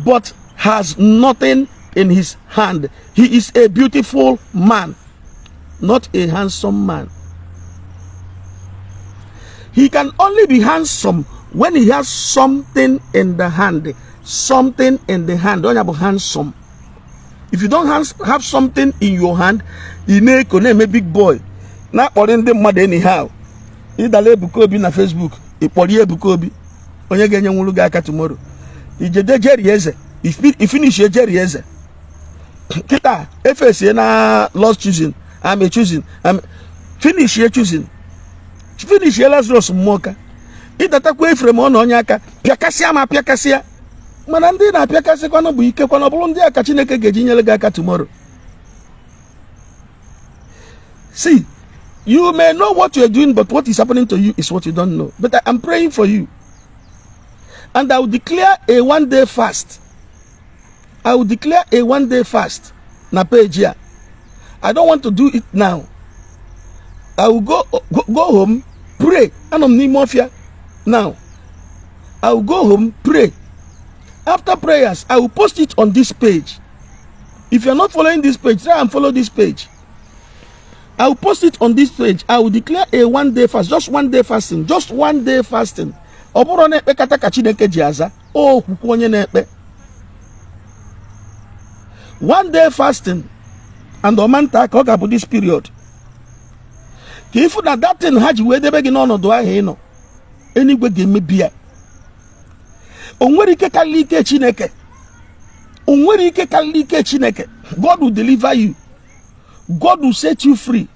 but has nothing in his hand. He is a beautiful man, not a handsome man. He can only be handsome when he has something in the hand. Something in the hand, onye bụ handsome. If you don't have something in your hand, ị na-eko, na-eme big boy, na-akpọrọ ndị mmadụ anyhow. Ịdala Ebuka Obi na Facebook, ịkpọrọ ya Ebuka Obi, onye ga-enyenwuru gị aka tomorrow. Ijede Jerry Eze, ifinish Jerry Eze kịta, efesie na Lost Choosing, I'm a choosing, I'm finish ye choosing, finish ye Lazarus Mmụọka. Ịdatakwa Efrem ọ na onye aka pịakasịa ma pịakasịa, mana ndị na-apịakasịkwanụ bụ ikekwana ọ bụrụ ndị a ka Chineke ga-eji nyere gị aka tomorrow. See, you may know what you are doing, but what is happening to you is what you don't know. But I am praying for you, and I will declare a one day fast. I will declare a one day fast na page here. I don't want to do it now. I will go home, pray. Anọ m n'ime ọfịa now. I will go home, pray. After prayers, I will post it on this page. If you are not following this page, try and follow this page. I will post it on this page. I will declare a one day fast, just one day fasting, just one day fasting. Ọ bụrụ na ekpekata ka Chineke ji aza okwukwe onye na-ekpe. One day fasting and ọmanta ka ọ ga-abụ this period. Ka ịfụ na that thing ha ji wee debe gị n'ọnọdụ ahụ ị nọ, eluigwe ga-emebi ya. O nwere ike karịrị ike Chineke. O nwere ike karịrị ike Chineke. God will deliver you. God will set you free.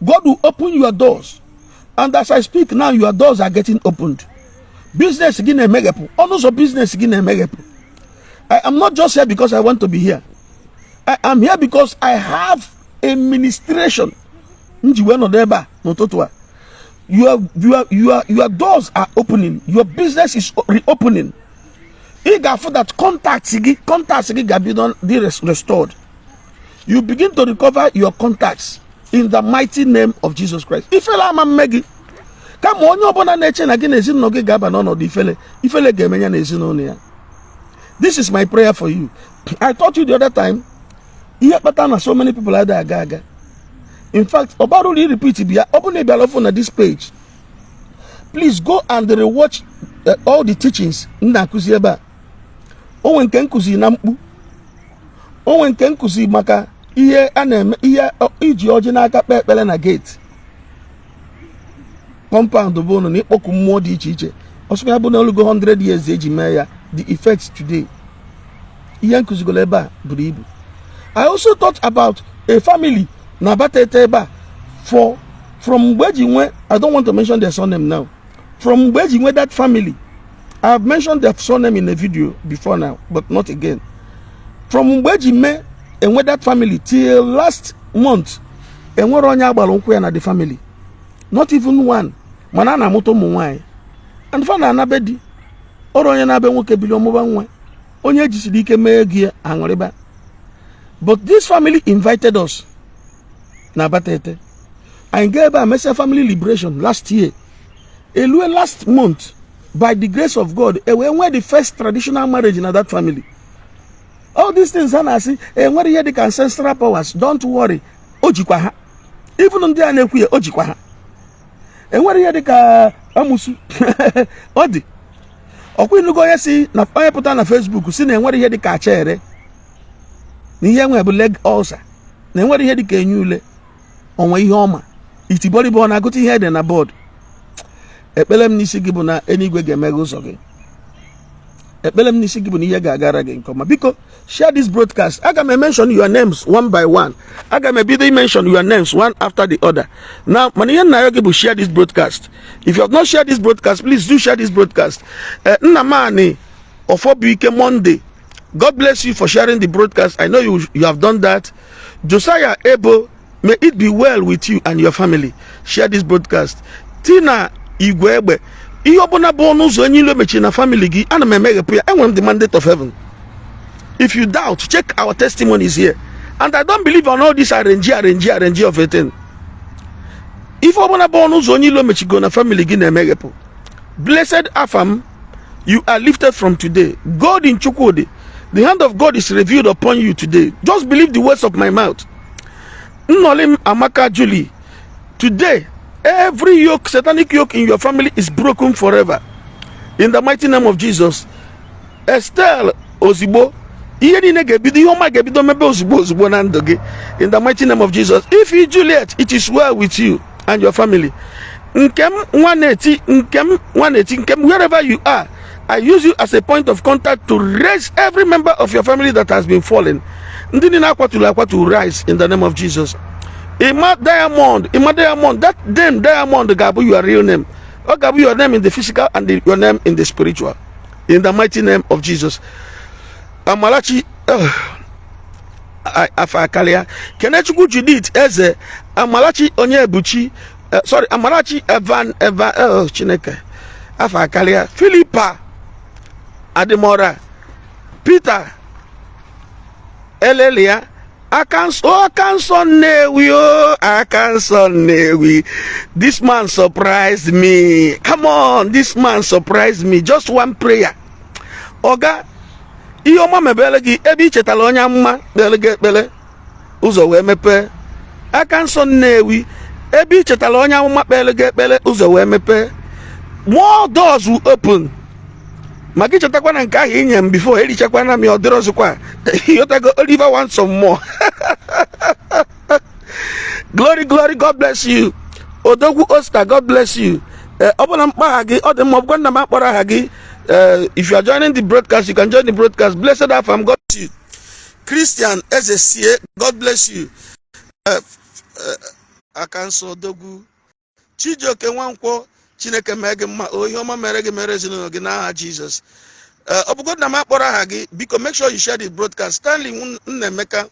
God will open your doors. And as I speak now, your doors are getting opened. Business gị na-emeghepụ. Ọnụ ụzọ business gị na-emeghepụ. I am not just here because I want to be here. I am here because I have a ministration. M ji wee nọdụ ebe a n'ụtụtụ a. Your doors are opening. Your business is reopening. Ị ga-afụ that contacts gị ga-ebido dị restored. You begin to recover your contacts in the mighty name of Jesus Christ. Ifele ama mme gị. Kama onye ọbụla na-eche na gị na ezinụlọ gị ga-aba n'ọnọdụ ifele, ifele ga-eme ya na ezinụlọ ya. This is my prayer for you. I taught you the other time, ihe kpata na so many people adịghị aga aga. In fact, ọ bara uru repeat bịa, ọ bụrụ na ị bịara ọfụ na this page, please go and rewatch all the teachings m na-akụzi ebe a. O nwere nke nkụzi na mkpu, o nwere nke nkụzi maka ihe a na-eme, ihe iji ọjị n'aka kpee ekpere na gate compound bụ ụnụ na ịkpọku mmụọ dị iche iche. Ọsọ ya bụ na olugo 100 years eji mee ya, the effects today. Ihe nkụzigoro ebe a buru ibu. I also thought about a family na Abatete ebe a for from mgbe eji nwee, I don't want to mention their surname now, from mgbe eji nwee that family. I have mentioned their surname in a video before now, but not again. From mgbe eji mee enwe that family till last month, enwere onye agbara nkwụ ya na the family, not even one. Mana a na-amụta ụmụ nwaanyị and fa na-anabe di ọrụ onye na-abịa nwoke bili ọmụba nwa onye ejisiri ike mee ego ya aṅụrịba. But this family invited us na Abatete. Anyị gaa ebe a mesịa family liberation last year. Elue last month, by the grace of God, e wee nwee the first traditional marriage na that family. All these things ha na-asị enwere ihe dịka ancestral powers, don't worry, o jikwa ha. Even ndị a na-ekwu ya, o jikwa ha. Enwere ihe dịka amusu, ọ dị ọkwa inugo onye si na onye pụta na Facebook si na enwere ihe dịka achere na ihe nwe bụ leg ulcer, na enwere ihe dịka enye ule onwe ihe ọma itibọrịbọ ọ na-agụta ihe ede na board. Ekpere m n'isi gị bụ na eluigwe ga-emeghe ụzọ gị. Ekpere m n'isi gị bụ na ihe ga-agara gị nke ọma. Biko, share this broadcast. Aga m mention your names one by one. Aga m ebido mention your names one after the other now. Mana ihe nna ya gị bụ share this broadcast. If you have not shared this broadcast, please do share this broadcast. Nnamani Ofobuike Monday, God bless you for sharing the broadcast. I know you have done that. Josiah Ebo, may it be well with you and your family. Share this broadcast. Tina Igwe Egbe, ihe ọbụla bụ ọnụ ụzọ onye ilo mechiri na family gị, ana m emeghepụ ya. Enwere m the mandate of heaven. If you doubt, check our testimonies here. And I don't believe on all this arrange, arrange, arrange of a thing. Ife ọbụla bụ ọnụ ụzọ onye ilo mechigo na family gị na-emeghepụ. Blessed Afam, you are lifted from today. God in Chukwudi, the hand of God is revealed upon you today. Just believe the words of my mouth. Nnolim Amaka Julie, today every yoke, satanic yoke in your family is broken forever in the mighty name of Jesus. Estelle Ozigbo, ihe niile ga-ebido, ihe ọma ga-ebido mebe ozugbo ozugbo na ndụ gị in the mighty name of Jesus. If you Juliet, it is well with you and your family. Nkem Nwaneti, Nkem Nwaneti, Nkem, wherever you are, I use you as a point of contact to raise every member of your family that has been fallen. Ndị niile akwaturu akwatu, rise in the name of Jesus. Ima Diamond, Ima Diamond, that name Diamond ga-abụ your real name. Ọ ga-abụ your name in the physical and your name in the spiritual in the mighty name of Jesus. Amarachi afa akarịa. Kenechukwu Judith Eze, Amarachi Onyebuchi, sorry, Amarachi Evan Evan, oh, Chineke, afa akarịa. Philippa Adimora, Peter Elelia. Aka nsọ, aka nsọ Nnewi o, aka nsọ Nnewi. This man surprised me. Come on, this man surprised me. Just one prayer. Oga, ihe ọma mebere gị ebe i chetara onye amụma kpere gị ekpere ụzọ wee mepee. Aka nsọ Nnewi, ebe i chetara onye amụma kpere gị ekpere ụzọ wee mepee. More doors will open. Ma gị chetakwa na nke ahụ i nye m before erichakwana m ya ọ dịrọzikwa. Ịghọtago? Oliver wants some more. Glory, glory, God bless you. Odogwu Oscar, God bless you. Ọ bụla m kpọọ aha gị ọ dị mma, ọ bụkwa na m akpọrọ aha gị, if you are joining the broadcast, you can join the broadcast. Blessed Afam, God bless you. Christian Ezesie, God bless you. Aka nsọ Odogwu Chijioke Nwankwọ, Chineke mee gị mma o, ihe ọma mere gị mere ezinụlọ gị n'aha Jizọs. Ọ bụgodị na m akpọrọ aha gị, biko make sure you share the broadcast. Stanley Nnaemeka,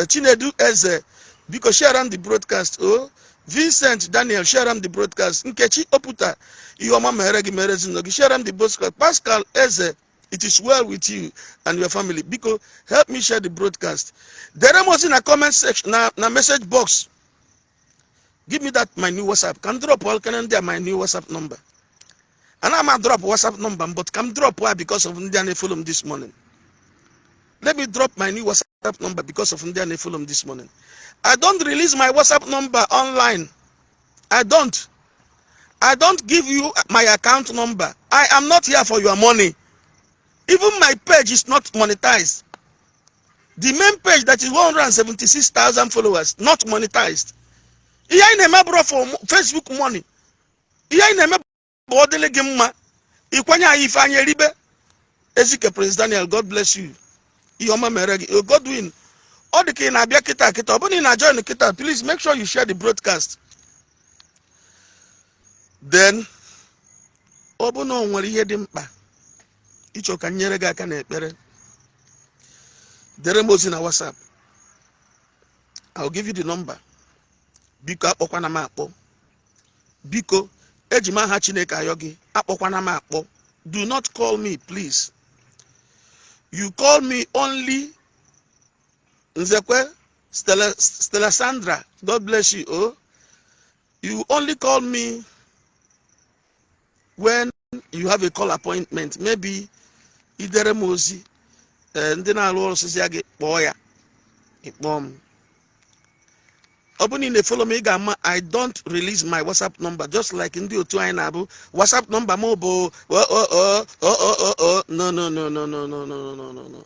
Chinedu Eze, biko share am the broadcast o. Vincent Daniel, share am the broadcast. Nkechi Oputa, ihe ọma mere gị mere ezinụlọ gị, share am the broadcast. Pascal Eze, it is well with you and your family. Biko help me share the broadcast. Dere m ozi na comment section, na message box. Give me that my new WhatsApp. Ka m drop all kene ndị a my new WhatsApp number. Ana m drop WhatsApp number, but ka m drop why? Because of ndị a na-follow m this morning. Let me drop my new WhatsApp number because of ndị a na-follow m this morning. I don't release my WhatsApp number online. I don't give you my account number. I am not here for your money. Even my page is not monetized. The main page that is 176,000 followers, not monetized. Ihe anyị na-eme bụrụ for Facebook money. Ihe anyị na-eme bụ ọ dịrị gị mma, ịkwanye anyị ife anyị eribe. Ezike Prince Daniel, God bless you. Ihe ọma mere gị. Godwin, ọ dị ka ị na-abịa kịta kịta. Ọ bụrụ na ị na-join kịta, please make sure you share the broadcast. Then ọ bụ na o nwere ihe dị mkpa ịchọ ka m nyere gị aka n'ekpere, dere m ozi na WhatsApp. I'll give you the number. Biko akpọkwana m akpọ. Biko, eji m aha Chineke ayọ gị, akpọkwana m akpọ. Do not call me, please. You call me only. Nzekwe Stella, Stella Sandra, God bless you. Oh, you only call me when you have a call appointment. Maybe idere m ozi, ndị na-arụ ọrụ sịsị ya gị kpọọ ya, ịkpọọ m. Ọ bụrụ na ị na-follow m, ị ga-ama I don't release my WhatsApp number, just like ndị otu anyị na-abụ WhatsApp number m bụ o o o o o o o. No, no, no, no, no, no, no, no, no, no.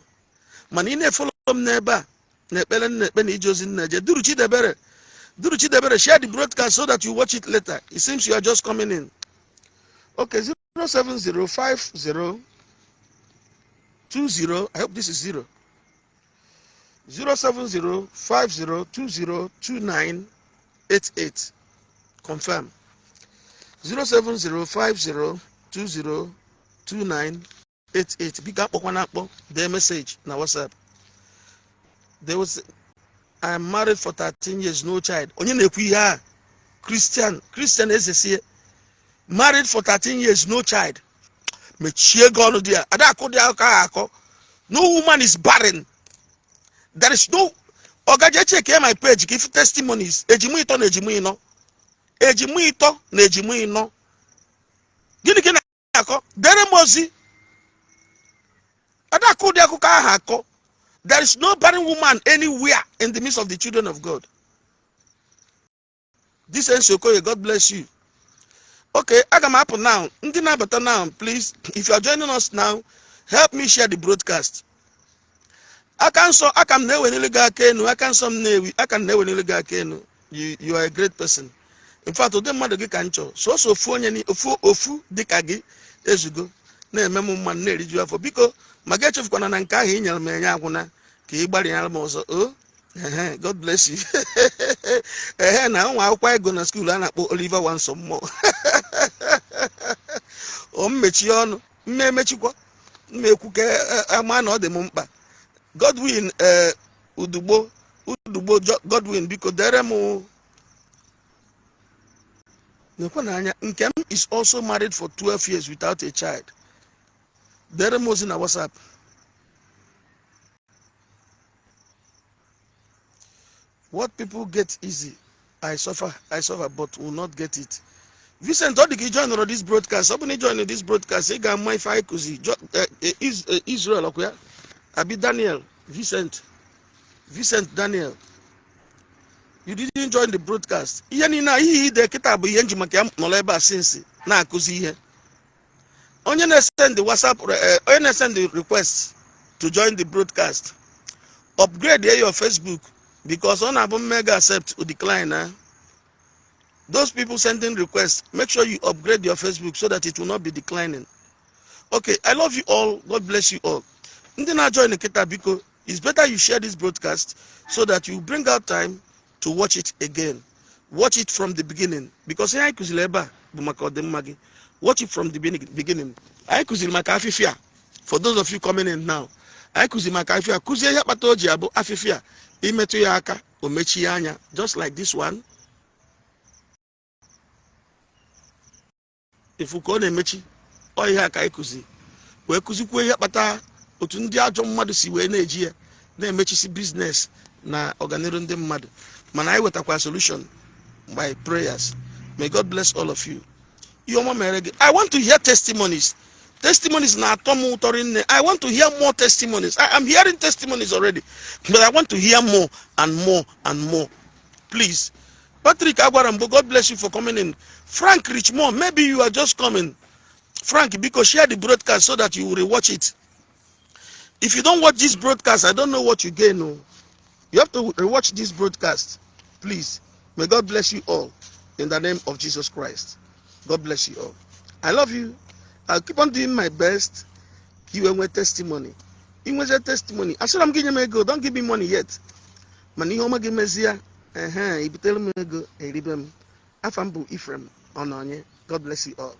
Mana ị na-follow m n'ebe a na ekpere m na-ekpe na ije ozi m na-eje. Duru Chidebere, Duru Chidebere, share the broadcast so that you watch it later. It seems you are just coming in. Okay, 07050 20, I hope this is 0 07050202988. Confirm. 07050202988. Biko akpọkwana akpọ, dee message na WhatsApp. There was I am married for 13 years, no child. Onye na-ekwu ihe a? Christian, Christian Ezesie, married for 13 years, no child. Mechie gị ọnụ dị ya. Ada akụ dị akọ ahụ akọ. No woman is barren. There is no. Ogaje, check my page ka ifu testimonies. Ejima ịtọ na ejima ịnọ, ejima ịtọ na ejima ịnọ. Gịnị ka ị na-akọ? Dere m ozi. Ada akụ ụdị akụkọ ahụ akọ. There is no barren woman anywhere in the midst of the children of God. This Okoye, God bless you. Okay, aga m apụ now. Ndị na-abata now, please, if you are joining us now, help me share the broadcast. Aka nsọ, aka m na-ewenili gị aka enu. Aka nsọ m na-ewi, aka m na-ewenili gị aka enu. You are a great person. In fact, ụdị mmadụ gị ka m chọrọ. Sọsọ ofu onye ofu ofu dị ka gị ezugo na-eme m mma na-eriju afọ. Biko, ma gị echefukwana na nke ahụ ị nyere m enye agwụna ka ị gbarịnyere m ọzọ o. Ehe, God bless you. Ehe, na ụmụ akwụkwọ ego na school a na-akpọ Oliver Wansom mmụọ o mmechie ọnụ mma emechikwa mma ekwu ka ama na ọ dị m mkpa. Godwin, ee, Udugbo, Udugbo Godwin, biko dere m. Nekwe n'anya, Nkem is also married for 12 years without a child. Dere m ozi na WhatsApp. What people get easy, I suffer, I suffer, but will not get it. Vincent, ọ dị ka ị join this broadcast. Ọ bụ na ị join this broadcast, ị ga-ama ife anyị kụzi. Israel ọkwa ya abi Daniel Vincent, Vincent Daniel, you didn't join the broadcast. Ihe niile a, ihe ide kịta bụ ihe nji maka ya nọrọ ebe a since na-akụzi ihe. Onye na-esend WhatsApp, onye na-esend request to join the broadcast, upgrade your Facebook, because ọ na-abụ mmega accept or decline. Eh? Those people sending requests, make sure you upgrade your Facebook so that it will not be declining. Okay, I love you all. God bless you all. Ndị na-join kịta, biko, it's better you share this broadcast so that you bring out time to watch it again. Watch it from the beginning, because ihe anyị kụziri ebe a bụ maka ọdịmma gị. Watch it from the beginning. Anyị kụziri maka afịfịa. For those of you coming in now, anyị kụziri maka afịfịa, kụzie ihe kpata o ji abụ afịfịa imetụ ya aka, o mechie anya, just like this one. Ifu ka ọ na-emechi ọ. Ihe a ka anyị kụzi, wee kụzikwuo ihe kpata otu ndị ajọ mmadụ si wee na-eji ya na-emechisi business na ọganiru ndị mmadụ. Mana anyị wetakwa solution by prayers. May God bless all of you. Ihe ọma mere gị. I want to hear testimonies. Testimonies na-atọ m ụtọ rinne. I want to hear more testimonies. I am hearing testimonies already, but I want to hear more and more and more, please. Patrick agwara mgbe, God bless you for coming in. Frank Richmond, maybe you are just coming. Frank, biko, share the broadcast so that you will rewatch it. If you don't watch this broadcast, I don't know what you gain. No, you have to rewatch this broadcast, please. May God bless you all in the name of Jesus Christ. God bless you all. I love you. I'll keep on doing my best ka iwe nwee testimony. Inweze testimony, asịra m gị nye m ego. Don't give me money yet, mana ihe ọma gị mezie, ehe, ibutere m ego, eribe m. Afa m bụ Ifrem Ọnọnye. God bless you all.